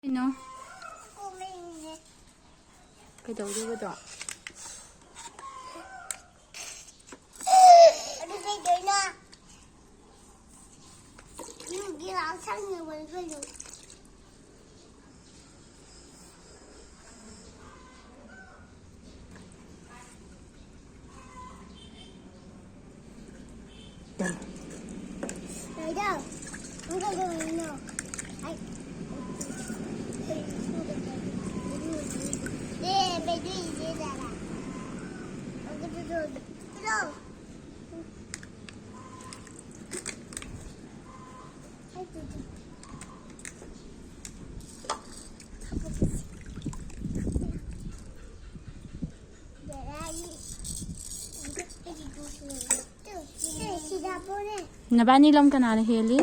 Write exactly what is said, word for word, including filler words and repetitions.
ꯀꯩꯅꯣ? ꯀꯩꯗꯧꯗꯣꯏꯕꯗꯣ? ꯑꯗꯨ ꯀꯩꯗꯧꯅꯣ? ꯌꯨꯝꯒꯤ ꯉꯥꯛꯁꯪ ꯌꯦꯡꯕꯅꯤ ꯀꯩꯅꯣ꯫ ꯀꯩꯗꯧ? ꯅꯪ ꯀꯩꯗꯧꯔꯤꯅꯣ? ꯑꯩ ꯑꯦ, ꯕꯦꯗꯨꯏ ꯏꯆꯦ ꯗꯥꯔꯥ? ꯑꯗꯨꯗꯣ, ꯑꯗꯨꯗꯣ꯫ ꯅꯕꯥꯅꯤ ꯂꯝ ꯀꯅꯥꯅ ꯍꯦꯜꯂꯤ?